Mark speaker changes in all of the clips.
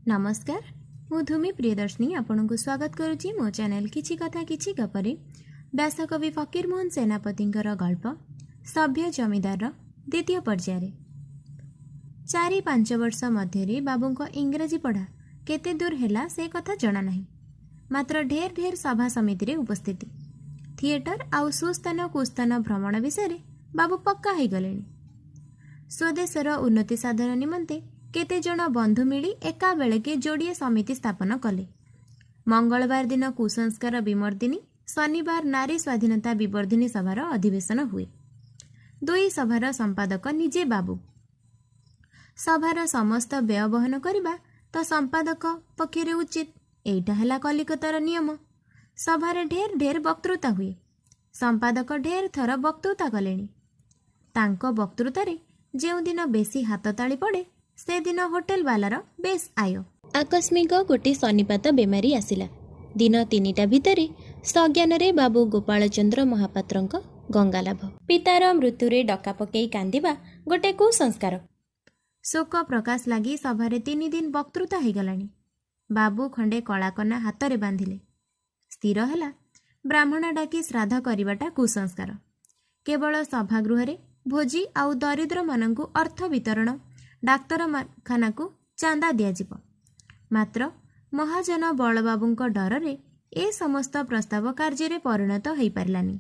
Speaker 1: ନମସ୍କାର, ମୁଁ ଧୂମି ପ୍ରିୟଦର୍ଶିନୀ ଆପଣଙ୍କୁ ସ୍ୱାଗତ କରୁଛି ମୋ ଚ୍ୟାନେଲ୍ କିଛି କଥା କିଛି ଗପରେ ବ୍ୟାସକବି ଫକୀରମୋହନ ସେନାପତିଙ୍କର ଗଳ୍ପ ସଭ୍ୟ ଜମିଦାରର ଦ୍ୱିତୀୟ ପର୍ଯ୍ୟାୟରେ। 4-5 ବର୍ଷ ମଧ୍ୟରେ ବାବୁଙ୍କ ଇଂରାଜୀ ପଢ଼ା କେତେ ଦୂର ହେଲା ସେ କଥା ଜଣା ନାହିଁ, ମାତ୍ର ଢେର ଢେର ସଭା ସମିତିରେ ଉପସ୍ଥିତି, ଥିଏଟର ଆଉ ସୁସ୍ଥାନ କୁସ୍ଥାନ ଭ୍ରମଣ ବିଷୟରେ ବାବୁ ପକ୍କା ହେଇଗଲେଣି। ସ୍ୱଦେଶର ଉନ୍ନତି ସାଧନ ନିମନ୍ତେ କେତେଜଣ ବନ୍ଧୁ ମିଳି ଏକାବେଳକେ ଯୋଡ଼ିଏ ସମିତି ସ୍ଥାପନ କଲେ। ମଙ୍ଗଳବାର ଦିନ କୁସଂସ୍କାର ବିମର୍ଦ୍ଦିନୀ, ଶନିବାର ନାରୀ ସ୍ୱାଧୀନତା ବିବର୍ଦ୍ଧିନୀ ସଭାର ଅଧିବେଶନ ହୁଏ। ଦୁଇ ସଭାର ସମ୍ପାଦକ ନିଜେ ବାବୁ। ସଭାର ସମସ୍ତ ବ୍ୟୟ ବହନ କରିବା ତ ସମ୍ପାଦକ ପକ୍ଷରେ ଉଚିତ, ଏଇଟା ହେଲା କଲିକତାର ନିୟମ। ସଭାରେ ଢେର ଢେର ବକ୍ତୃତା ହୁଏ। ସମ୍ପାଦକ ଢେର ଥର ବକ୍ତୃତା କଲେଣି। ତାଙ୍କ ବକ୍ତୃତାରେ ଯେଉଁଦିନ ବେଶୀ ହାତତାଳି ପଡ଼େ, ସେଦିନ ହୋଟେଲ ବାଲାର ବେଶ୍ ଆୟ। ଆକସ୍ମିକ ଗୋଟିଏ ଶନିପାତ ବେମାରୀ ଆସିଲା। ଦିନ 3ଟା ଭିତରେ ସଜ୍ଞାନରେ ବାବୁ ଗୋପାଳଚନ୍ଦ୍ର ମହାପାତ୍ରଙ୍କ ଗଙ୍ଗାଲାଭ। ପିତାର ମୃତ୍ୟୁରେ ଡକା ପକେଇ କାନ୍ଦିବା ଗୋଟେ କୁସଂସ୍କାର। ଶୋକ ପ୍ରକାଶ ଲାଗି ସଭାରେ 3 ଦିନ ବକ୍ତୃତା ହେଇଗଲାଣି। ବାବୁ ଖଣ୍ଡେ କଳାକନା ହାତରେ ବାନ୍ଧିଲେ। ସ୍ଥିର ହେଲା, ବ୍ରାହ୍ମଣ ଡାକି ଶ୍ରାଦ୍ଧ କରିବାଟା କୁସଂସ୍କାର। କେବଳ ସଭାଗୃହରେ ଭୋଜି ଆଉ ଦରିଦ୍ରମାନଙ୍କୁ ଅର୍ଥ ବିତରଣ, ଡାକ୍ତରଖାନାକୁ ଚାନ୍ଦା ଦିଆଯିବ। ମାତ୍ର ମହାଜନ ବଳବାବୁଙ୍କ ଡରରେ ଏ ସମସ୍ତ ପ୍ରସ୍ତାବ କାର୍ଯ୍ୟରେ ପରିଣତ ହୋଇପାରିଲାନି।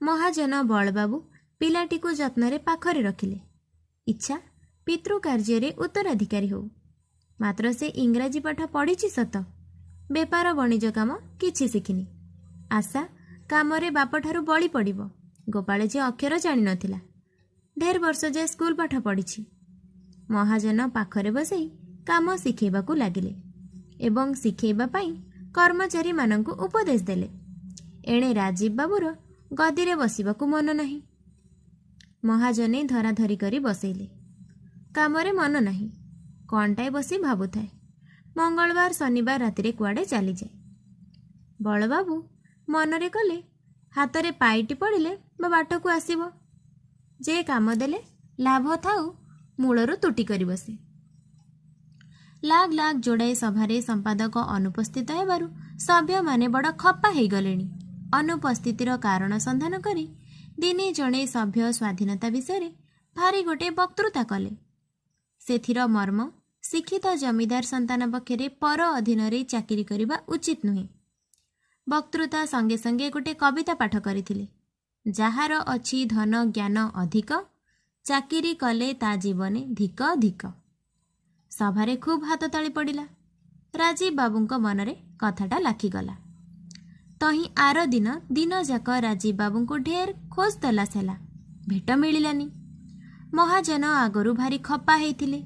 Speaker 1: ମହାଜନ ବଳବାବୁ ପିଲାଟିକୁ ଯତ୍ନରେ ପାଖରେ ରଖିଲେ। ଇଚ୍ଛା ପିତୃ କାର୍ଯ୍ୟରେ ଉତ୍ତରାଧିକାରୀ ହେଉ। ମାତ୍ର ସେ ଇଂରାଜୀ ପାଠ ପଢ଼ିଛି ସତ, ବେପାର ବଣିଜ କାମ କିଛି ଶିଖିନି। ଆଶା କାମରେ ବାପଠାରୁ ବଳି ପଡ଼ିବ। ଗୋପାଳ ଯେ ଅକ୍ଷର ଜାଣିନଥିଲା, ଢେର ବର୍ଷ ଯାଏ ସ୍କୁଲ ପାଠ ପଢ଼ିଛି। ମହାଜନ ପାଖରେ ବସେଇ କାମ ଶିଖେଇବାକୁ ଲାଗିଲେ ଏବଂ ଶିଖେଇବା ପାଇଁ କର୍ମଚାରୀମାନଙ୍କୁ ଉପଦେଶ ଦେଲେ। ଏଣେ ରାଜୀବ ବାବୁର ଗଦିରେ ବସିବାକୁ ମନ ନାହିଁ। ମହାଜନେ ଧରାଧରି କରି ବସେଇଲେ। କାମରେ ମନ ନାହିଁ, କ'ଣଟାଏ ବସି ଭାବୁଥାଏ। ମଙ୍ଗଳବାର ଶନିବାର ରାତିରେ କୁଆଡ଼େ ଚାଲିଯାଏ। ବଳବାବୁ ମନରେ କଲେ, ହାତରେ ପାଇଟି ପଡ଼ିଲେ ବା ବାଟକୁ ଆସିବ। ଯେ କାମ ଦେଲେ ଲାଭ ଥାଉ, ମୂଳରୁ ତୁଟି କରି ବସେ। ଲାଗ ଲାଗ ଯୋଡ଼ାଏ ସଭାରେ ସମ୍ପାଦକ ଅନୁପସ୍ଥିତ ହେବାରୁ ସଭ୍ୟମାନେ ବଡ଼ ଖପା ହେଇଗଲେଣି। ଅନୁପସ୍ଥିତିର କାରଣ ସନ୍ଧାନ କରି ଦିନେ ଜଣେ ସଭ୍ୟ ସ୍ୱାଧୀନତା ବିଷୟରେ ଭାରି ଗୋଟେ ବକ୍ତୃତା କଲେ। ସେଥିର ମର୍ମ, ଶିକ୍ଷିତ ଜମିଦାର ସନ୍ତାନ ପକ୍ଷରେ ପର ଅଧୀନରେ ଚାକିରି କରିବା ଉଚିତ ନୁହେଁ। ବକ୍ତୃତା ସଙ୍ଗେ ସଙ୍ଗେ ଗୋଟେ କବିତା ପାଠ କରିଥିଲେ। ଯାହାର ଅଛି ଧନ ଜ୍ଞାନ ଅଧିକ, ଚାକିରି କଲେ ତା ଜୀବନେ ଧିକ ଧିକ। ସଭାରେ ଖୁବ୍ ହାତତାଳି ପଡ଼ିଲା। ରାଜୀବ ବାବୁଙ୍କ ମନରେ କଥାଟା ଲାଖିଗଲା। ତହିଁ ଆର ଦିନ ଦିନଯାକ ରାଜୀବ ବାବୁଙ୍କୁ ଢେର ଖୋଜ ତଲାସ ହେଲା, ଭେଟ ମିଳିଲାନି। ମହାଜନ ଆଗରୁ ଭାରି ଖପା ହେଇଥିଲେ।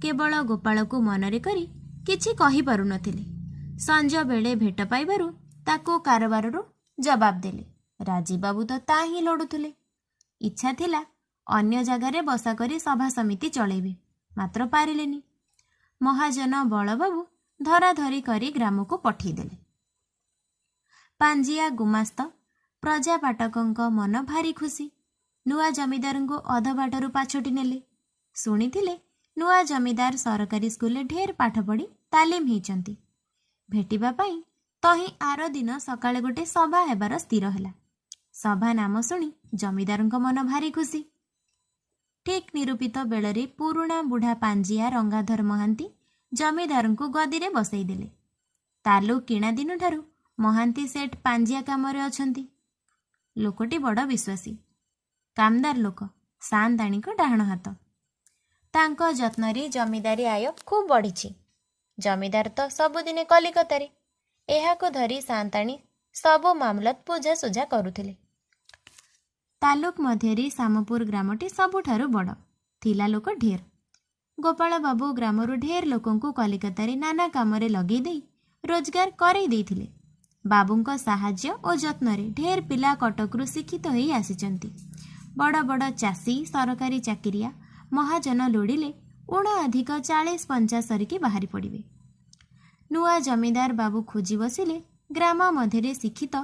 Speaker 1: କେବଳ ଗୋପାଳକୁ ମନରେ କରି କିଛି କହିପାରୁନଥିଲେ। ସଞ୍ଜବେଳେ ଭେଟ ପାଇବାରୁ ତାକୁ କାରବାରରୁ ଜବାବ ଦେଲେ। ରାଜୀବ ବାବୁ ତ ତା ହିଁ ଲୋଡ଼ୁଥିଲେ। ଇଚ୍ଛା ଥିଲା ଅନ୍ୟ ଜାଗାରେ ବସା କରି ସଭା ସମିତି ଚଳେଇବେ, ମାତ୍ର ପାରିଲେନି। ମହାଜନ ବଳବାବୁ ଧରାଧରି କରି ଗ୍ରାମକୁ ପଠେଇଦେଲେ। ପାଞ୍ଜିଆ ଗୁମାସ୍ତ ପ୍ରଜାପାଟକଙ୍କ ମନ ଭାରି ଖୁସି। ନୂଆ ଜମିଦାରଙ୍କୁ ଅଧବାଟରୁ ପାଛୋଟି ନେଲେ। ଶୁଣିଥିଲେ ନୂଆ ଜମିଦାର ସରକାରୀ ସ୍କୁଲରେ ଢେର ପାଠ ପଢ଼ି ତାଲିମ ହେଇଛନ୍ତି। ଭେଟିବା ପାଇଁ ତହିଁ ଆର ଦିନ ସକାଳେ ଗୋଟେ ସଭା ହେବାର ସ୍ଥିର ହେଲା। ସଭା ନାମ ଶୁଣି ଜମିଦାରଙ୍କ ମନ ଭାରି ଖୁସି। ଠିକ୍ ନିରୂପିତ ବେଳରେ ପୁରୁଣା ବୁଢ଼ା ପାଞ୍ଜିଆ ରଙ୍ଗାଧର ମହାନ୍ତି ଜମିଦାରଙ୍କୁ ଗଦିରେ ବସେଇଦେଲେ। ତାଲୁ କିଣା ଦିନଠାରୁ ମହାନ୍ତି ସେଠ ପାଞ୍ଜିଆ କାମରେ ଅଛନ୍ତି। ଲୋକଟି ବଡ଼ ବିଶ୍ୱାସୀ, କାମଦାର ଲୋକ, ସାଆନ୍ତାଣୀଙ୍କ ଡାହାଣ ହାତ। ତାଙ୍କ ଯତ୍ନରେ ଜମିଦାରୀ ଆୟ ଖୁବ୍ ବଢ଼ିଛି। ଜମିଦାର ତ ସବୁଦିନେ କଲିକତାରେ। ଏହାକୁ ଧରି ସାଆନ୍ତାଣୀ ସବୁ ମାମଲତ ବୁଝାସୁଝା କରୁଥିଲେ। ତାଲୁକ ମଧ୍ୟରେ ସାମପୁର ଗ୍ରାମଟି ସବୁଠାରୁ ବଡ଼ ଥିଲା, ଲୋକ ଢେର। ଗୋପାଳ ବାବୁ ଗ୍ରାମରୁ ଢେର ଲୋକଙ୍କୁ କଲିକତାରେ ନାନା କାମରେ ଲଗେଇ ଦେଇ ରୋଜଗାର କରେଇ ଦେଇଥିଲେ। ବାବୁଙ୍କ ସାହାଯ୍ୟ ଓ ଯତ୍ନରେ ଢେର ପିଲା କଟକରୁ ଶିକ୍ଷିତ ହେଇ ଆସିଛନ୍ତି। ବଡ଼ ବଡ଼ ଚାଷୀ, ସରକାରୀ ଚାକିରିଆ, ମହାଜନ ଲୋଡ଼ିଲେ ଊଣ ଅଧିକ 40-50 ସରିକି ବାହାରି ପଡ଼ିବେ। ନୂଆ ଜମିଦାର ବାବୁ ଖୋଜି ବସିଲେ ଗ୍ରାମ ମଧ୍ୟରେ ଶିକ୍ଷିତ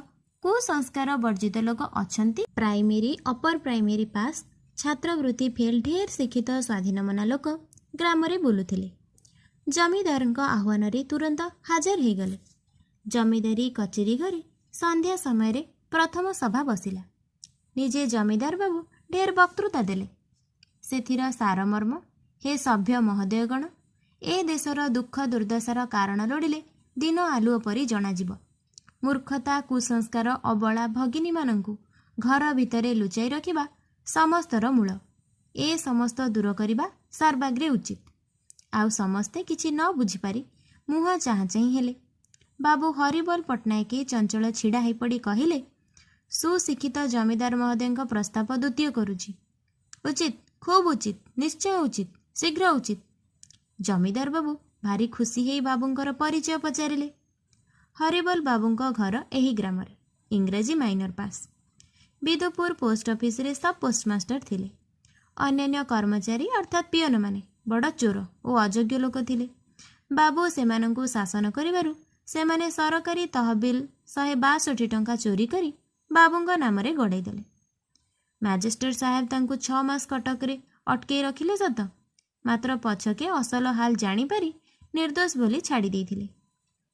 Speaker 1: କୁସଂସ୍କାର ବର୍ଜିତ ଲୋକ ଅଛନ୍ତି। ପ୍ରାଇମେରୀ, ଅପର ପ୍ରାଇମେରୀ ପାସ୍, ଛାତ୍ରବୃତ୍ତି ଫେଲ୍ ଢେର ଶିକ୍ଷିତ ସ୍ୱାଧୀନମନା ଲୋକ ଗ୍ରାମରେ ବୁଲୁଥିଲେ। ଜମିଦାରଙ୍କ ଆହ୍ୱାନରେ ତୁରନ୍ତ ହାଜର ହେଇଗଲେ। ଜମିଦାରୀ କଚେରୀ ଘରେ ସନ୍ଧ୍ୟା ସମୟରେ ପ୍ରଥମ ସଭା ବସିଲା। ନିଜେ ଜମିଦାର ବାବୁ ଢେର ବକ୍ତୃତା ଦେଲେ। ସେଥିର ସାରମର୍ମ, ହେ ସଭ୍ୟ ମହୋଦୟଗଣ, ଏ ଦେଶର ଦୁଃଖ ଦୁର୍ଦ୍ଦଶାର କାରଣ ଲୋଡ଼ିଲେ ଦିନ ଆଲୁଅ ପରି ଜଣାଯିବ। ମୂର୍ଖତା, କୁସଂସ୍କାର, ଅବଳା ଭଗିନୀମାନଙ୍କୁ ଘର ଭିତରେ ଲୁଚାଇ ରଖିବା ସମସ୍ତର ମୂଳ। ଏ ସମସ୍ତ ଦୂର କରିବା ସର୍ବାଗ୍ରେ ଉଚିତ। ଆଉ ସମସ୍ତେ କିଛି ନ ବୁଝିପାରି ମୁହଁ ଚାହାଁ ଚାହିଁ ହେଲେ। ବାବୁ ହରିବୋଲ ପଟ୍ଟନାୟକ ଚଞ୍ଚଳ ଛିଡ଼ା ହୋଇପଡ଼ି କହିଲେ, ସୁଶିକ୍ଷିତ ଜମିଦାର ମହୋଦୟଙ୍କ ପ୍ରସ୍ତାବ ଦ୍ୱିତୀୟ କରୁଛି। ଉଚିତ, ଖୁବ୍ ଉଚିତ, ନିଶ୍ଚୟ ଉଚିତ, ଶୀଘ୍ର ଉଚିତ। ଜମିଦାର ବାବୁ ଭାରି ଖୁସି ହେଇ ବାବୁଙ୍କର ପରିଚୟ ପଚାରିଲେ। ହରିବୋଲ ବାବୁଙ୍କ ଘର ଏହି ଗ୍ରାମରେ, ଇଂରାଜୀ ମାଇନର ପାସ୍। ବିଦୁପୁର ପୋଷ୍ଟ ଅଫିସରେ ସବ୍ ପୋଷ୍ଟମାଷ୍ଟର ଥିଲେ। ଅନ୍ୟାନ୍ୟ କର୍ମଚାରୀ ଅର୍ଥାତ୍ ପିଅନମାନେ ବଡ଼ ଚୋର ଓ ଅଯୋଗ୍ୟ ଲୋକ ଥିଲେ। ବାବୁ ସେମାନଙ୍କୁ ଶାସନ କରିବାରୁ ସେମାନେ ସରକାରୀ ତହବିଲ 162 ଟଙ୍କା ଚୋରି କରି ବାବୁଙ୍କ ନାମରେ ଗଡ଼ାଇ ଦେଲେ। ମାଜିଷ୍ଟ୍ରେଟ ସାହେବ ତାଙ୍କୁ 6 ମାସ କଟକରେ ଅଟକେଇ ରଖିଲେ ସତ, ମାତ୍ର ପଛକେ ଅସଲ ହାଲ ଜାଣିପାରି ନିର୍ଦ୍ଦୋଷ ବୋଲି ଛାଡ଼ି ଦେଇଥିଲେ।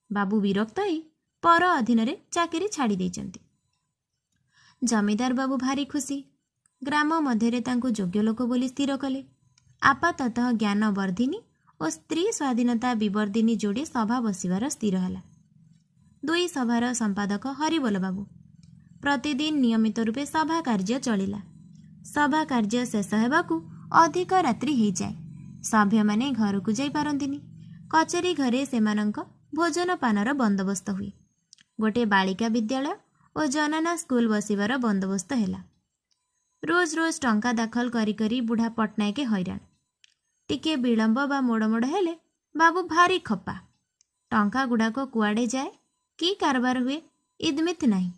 Speaker 1: ବାବୁ ବିରକ୍ତ ହେଇ ପର ଅଧୀନରେ ଚାକିରି ଛାଡ଼ି ଦେଇଛନ୍ତି। ଜମିଦାର ବାବୁ ଭାରି ଖୁସି। ଗ୍ରାମ ମଧ୍ୟରେ ତାଙ୍କୁ ଯୋଗ୍ୟ ଲୋକ ବୋଲି ସ୍ଥିର କଲେ। ଆପାତତଃ ଜ୍ଞାନବର୍ଦ୍ଧିନୀ ଓ ସ୍ତ୍ରୀ ସ୍ୱାଧୀନତା ବିବର୍ଦ୍ଧିନୀ ଯୋଡ଼ି ସଭା ବସିବାର ସ୍ଥିର ହେଲା। ଦୁଇ ସଭାର ସମ୍ପାଦକ ହରିବୋଲ ବାବୁ। ପ୍ରତିଦିନ ନିୟମିତ ରୂପେ ସଭା କାର୍ଯ୍ୟ ଚଳିଲା। ସଭା କାର୍ଯ୍ୟ ଶେଷ ହେବାକୁ ଅଧିକ ରାତ୍ରି ହେଇଯାଏ। ସଭ୍ୟମାନେ ଘରକୁ ଯାଇପାରନ୍ତିନି। କଚେରୀ ଘରେ ସେମାନଙ୍କ ଭୋଜନ ପାନର ବନ୍ଦୋବସ୍ତ ହୁଏ। ଗୋଟିଏ ବାଳିକା ବିଦ୍ୟାଳୟ ଓ ଜନାନା ସ୍କୁଲ ବସିବାର ବନ୍ଦୋବସ୍ତ ହେଲା। ରୋଜ ରୋଜ ଟଙ୍କା ଦାଖଲ କରି କରି ବୁଢ଼ା ପଟ୍ଟନାୟକ ହଇରାଣ। ଟିକିଏ ବିଳମ୍ବ ବା ମୋଡ଼ମୋଡ଼ ହେଲେ ବାବୁ ଭାରି ଖପା। ଟଙ୍କା ଗୁଡ଼ାକ କୁଆଡ଼େ ଯାଏ, କି କାରବାର ହୁଏ, ଇଦମିତ ନାହିଁ।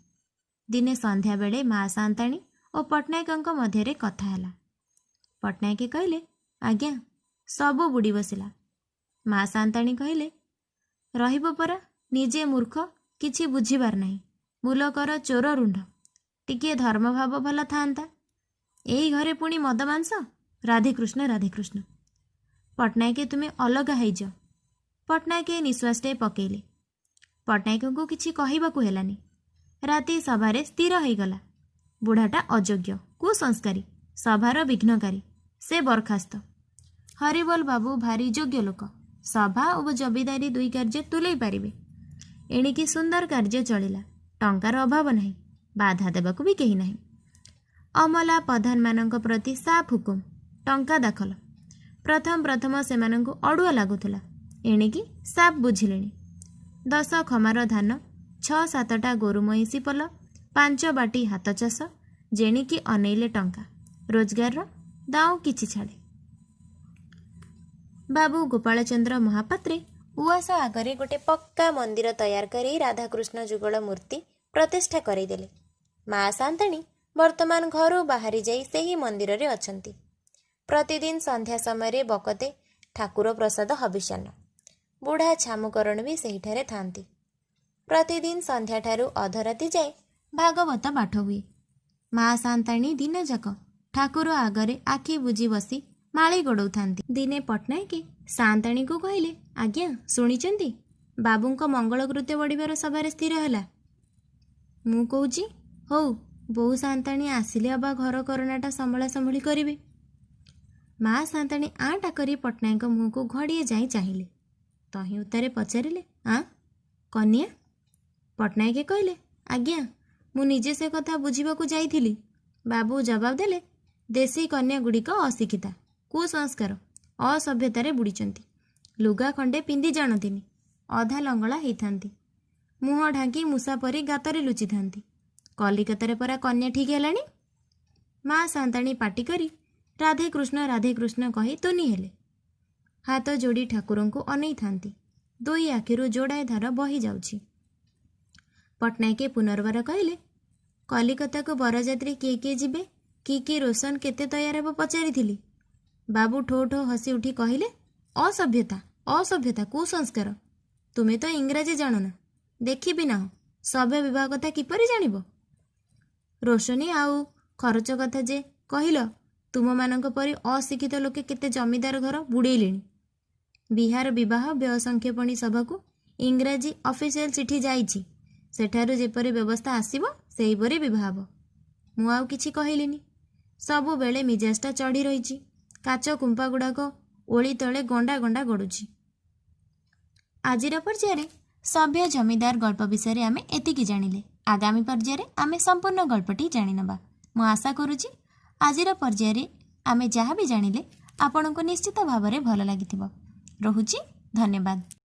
Speaker 1: ଦିନେ ସନ୍ଧ୍ୟାବେଳେ ମା ସାନ୍ତାଣୀ ଓ ପଟ୍ଟନାୟକଙ୍କ ମଧ୍ୟରେ କଥା ହେଲା। ପଟ୍ଟନାୟକ କହିଲେ, ଆଜ୍ଞା, ସବୁ ବୁଡ଼ି ବସିଲା। ମା ସାନ୍ତାଣୀ କହିଲେ, ରହିବ ପରା, ନିଜେ ମୂର୍ଖ, କିଛି ବୁଝିବାର ନାହିଁ, ମୂଲକର ଚୋର ରୁଣ୍ଢ। ଟିକିଏ ଧର୍ମଭାବ ଭଲ ଥାନ୍ତା। ଏଇ ଘରେ ପୁଣି ମଦ ମାଂସ। ରାଧେକୃଷ୍ଣ ରାଧେକୃଷ୍ଣ। ପଟ୍ଟନାୟକେ, ତୁମେ ଅଲଗା ହେଇଯ। ପଟ୍ଟନାୟକେ ନିଶ୍ୱାସଟେ ପକେଇଲେ। ପଟ୍ଟନାୟକଙ୍କୁ କିଛି କହିବାକୁ ହେଲାନି। ରାତି ସଭାରେ ସ୍ଥିର ହେଇଗଲା, ବୁଢ଼ାଟା ଅଯୋଗ୍ୟ, କୁସଂସ୍କାରୀ, ସଭାର ବିଘ୍ନକାରୀ, ସେ ବରଖାସ୍ତ। ହରିବୋଲ ବାବୁ ଭାରି ଯୋଗ୍ୟ ଲୋକ, ସଭା ଓ ଜମିଦାରୀ ଦୁଇ କାର୍ଯ୍ୟ ତୁଲେଇ ପାରିବେ। ଏଣିକି ସୁନ୍ଦର କାର୍ଯ୍ୟ ଚଳିଲା। ଟଙ୍କାର ଅଭାବ ନାହିଁ, ବାଧା ଦେବାକୁ ବି କେହି ନାହିଁ। ଅମଲା ପ୍ରଧାନମାନଙ୍କ ପ୍ରତି ସାଫ ହୁକୁମ, ଟଙ୍କା ଦାଖଲ। ପ୍ରଥମ ପ୍ରଥମ ସେମାନଙ୍କୁ ଅଡ଼ୁଆ ଲାଗୁଥିଲା, ଏଣିକି ସାଫ ବୁଝିଲେଣି। 10 ଖମାର ଧାନ, 6 7ଟା ଗୋରୁ ମଇଁଷି ପଲ, 5 ବାଟି ହାତ ଚାଷ, ଯେଣିକି ଅନେଇଲେ ଟଙ୍କା ରୋଜଗାରର ଦାଉଁ କିଛି ଛାଡ଼େ। ବାବୁ ଗୋପାଳଚନ୍ଦ୍ର ମହାପାତ୍ରେ ଉଆସ ଆଗରେ ଗୋଟେ ପକ୍କା ମନ୍ଦିର ତୟାର କରି ରାଧାକୃଷ୍ଣ ଯୁଗଳ ମୂର୍ତ୍ତି ପ୍ରତିଷ୍ଠା କରାଇଦେଲେ। ମା ସାନ୍ତାଣୀ ବର୍ତ୍ତମାନ ଘରୁ ବାହାରି ଯାଇ ସେହି ମନ୍ଦିରରେ ଅଛନ୍ତି। ପ୍ରତିଦିନ ସନ୍ଧ୍ୟା ସମୟରେ ବକତେ ଠାକୁର ପ୍ରସାଦ ହବିଷାନ୍ନ। ବୁଢ଼ା ଛାମୁକରଣ ବି ସେହିଠାରେ ଥାନ୍ତି। ପ୍ରତିଦିନ ସନ୍ଧ୍ୟାଠାରୁ ଅଧରାତି ଯାଏ ଭାଗବତ ପାଠ ହୁଏ। ମା ସାନ୍ତାଣୀ ଦିନଯାକ ଠାକୁର ଆଗରେ ଆଖି ବୁଜି ବସି ମାଳି ଗୋଡ଼ଉଥାନ୍ତି। ଦିନେ ପଟ୍ଟନାୟକେ ସାନ୍ତାଣୀଙ୍କୁ କହିଲେ, ଆଜ୍ଞା ଶୁଣିଛନ୍ତି, ବାବୁଙ୍କ ମଙ୍ଗଳକୃତ୍ୟ ବଢ଼ିବାର ସଭାରେ ସ୍ଥିର ହେଲା। ମୁଁ କହୁଛି, ହଉ, ବୋଉ ସାନ୍ତାଣୀ ଆସିଲେ ଅବା ଘର କରଣାଟା ସମ୍ଭଳା ସମ୍ଭଳି କରିବେ। ମା ସାନ୍ତାଣୀ ଆଁଟା କରି ପଟ୍ଟନାୟକ ମୁହଁକୁ ଘଡ଼ିଏ ଯାଇ ଚାହିଁଲେ। ତହିଁ ଉତ୍ତାରେ ପଚାରିଲେ, ଆଁ କନ୍ୟା? ପଟ୍ଟନାୟକେ କହିଲେ, ଆଜ୍ଞା ମୁଁ ନିଜେ ସେ କଥା ବୁଝିବାକୁ ଯାଇଥିଲି। ବାବୁ ଜବାବ ଦେଲେ, ଦେଶୀ କନ୍ୟାଗୁଡ଼ିକ ଅଶିକ୍ଷିତା, କୁସଂସ୍କାର, ଅସଭ୍ୟତାରେ ବୁଡ଼ିଛନ୍ତି। ଲୁଗା ଖଣ୍ଡେ ପିନ୍ଧି ଜାଣନ୍ତିନି, ଅଧା ଲଙ୍ଗଳା ହେଇଥାନ୍ତି, ମୁହଁ ଢାଙ୍କି ମୂଷା ପରି ଗାତରେ ଲୁଚିଥାନ୍ତି। କଲିକତାରେ ପରା କନ୍ୟା ଠିକ୍ ହେଲାଣି। ମା ସାନ୍ତାଣୀ ପାଟି କରି ରାଧେ କୃଷ୍ଣ ରାଧେ କୃଷ୍ଣ କହି ତୁନି ହେଲେ। ହାତ ଯୋଡ଼ି ଠାକୁରଙ୍କୁ ଅନେଇଥାନ୍ତି, ଦୁଇ ଆଖିରୁ ଯୋଡ଼ାଏ ଧାର ବହି ଯାଉଛି। ପଟ୍ଟନାୟକେ ପୁନର୍ବାର କହିଲେ, କଲିକତାକୁ ବରଯାତ୍ରୀ କିଏ କିଏ ଯିବେ, କି କି ରୋଶନ କେତେ ତୟାର ହେବ ପଚାରିଥିଲି। ବାବୁ ଠୋ ଠୋ ହସି ଉଠି କହିଲେ, ଅସଭ୍ୟତା, ଅସଭ୍ୟତା, କୁସଂସ୍କାର। ତୁମେ ତ ଇଂରାଜୀ ଜାଣନା, ଦେଖିବି ନାହଁ, ସଭ୍ୟ ବିବାହ କଥା କିପରି ଜାଣିବ? ରୋଶନୀ ଆଉ ଖରଚ କଥା ଯେ କହିଲ, ତୁମମାନଙ୍କ ପରି ଅଶିକ୍ଷିତ ଲୋକେ କେତେ ଜମିଦାର ଘର ବୁଡ଼େଇଲେଣି। ବିହାର ବିବାହ ବ୍ୟୟ ସଂକ୍ଷେପଣୀ ସଭାକୁ ଇଂରାଜୀ ଅଫିସିଆଲ ଚିଠି ଯାଇଛି। ସେଠାରୁ ଯେପରି ବ୍ୟବସ୍ଥା ଆସିବ, ସେହିପରି ବିବାହ ହେବ। ମୁଁ ଆଉ କିଛି କହିଲିନି। ସବୁବେଳେ ମିଜାଜଟା ଚଢ଼ି ରହିଛି। କାଚ କୁମ୍ପାଗୁଡ଼ାକ ଓଳି ତଳେ ଗଣ୍ଡା ଗଣ୍ଡା ଗଡ଼ୁଛି। ଆଜିର ପର୍ଯ୍ୟାୟରେ ସଭ୍ୟ ଜମିଦାର ଗଳ୍ପ ବିଷୟରେ ଆମେ ଏତିକି ଜାଣିଲେ। ଆଗାମୀ ପର୍ଯ୍ୟାୟରେ ଆମେ ସମ୍ପୂର୍ଣ୍ଣ ଗଳ୍ପଟି ଜାଣିନେବା। ମୁଁ ଆଶା କରୁଛି, ଆଜିର ପର୍ଯ୍ୟାୟରେ ଆମେ ଯାହା ବି ଜାଣିଲେ ଆପଣଙ୍କୁ ନିଶ୍ଚିତ ଭାବରେ ଭଲ ଲାଗିଥିବ। ରହୁଛି, ଧନ୍ୟବାଦ।